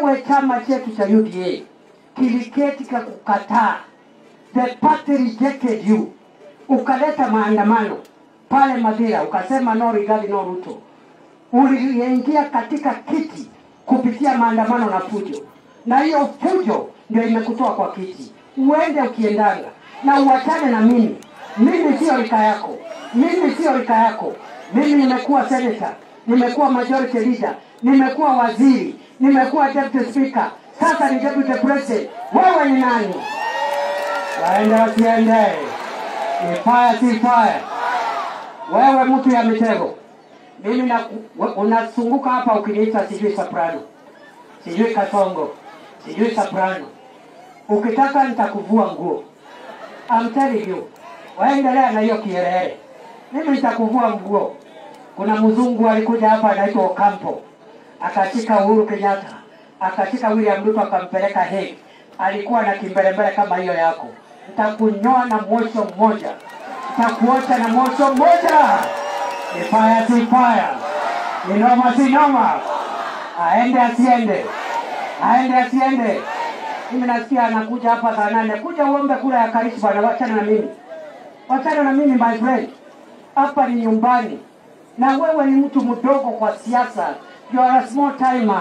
Wewe chama chetu cha UDA kiliketi kukataa. The party rejected you. Ukaleta maandamano pale Madhira, ukasema no Rigathi, no Ruto. Uliingia katika kiti kupitia maandamano na fujo, na hiyo fujo ndio imekutoa kwa kiti. Uende ukiendanga na uachane na mimi. Mimi sio rika yako, mimi sio rika yako. Mimi nimekuwa senator, nimekuwa majority leader, nimekuwa waziri, nimekuwa deputy speaker, sasa ni deputy president. Wewe ni nani? Waende wasiende, ni fire si fire. Wewe mtu ya mitego, mimi na unasunguka hapa ukiniita sijui soprano, sijui kasongo, sijui soprano. Ukitaka nitakuvua nguo. I'm telling you, waendelea na hiyo kiherehere, mimi nitakuvua nguo. Kuna mzungu alikuja hapa anaitwa Ocampo, akashika Uhuru Kenyatta, akashika William Ruto akampeleka Hague. Alikuwa na kimbelembele kama hiyo yako. Nitakunyoa na mosho mmoja, nitakuosha na mosho mmoja. Ni fire si fire, ni noma si noma. Aende asiende, aende asiende. Mimi nasikia anakuja hapa saa 8. Kuja uombe kura ya Karish bwana, wachana na mimi, wachana na mimi my friend. Hapa ni nyumbani, na wewe ni mtu mdogo kwa siasa. You are a small timer.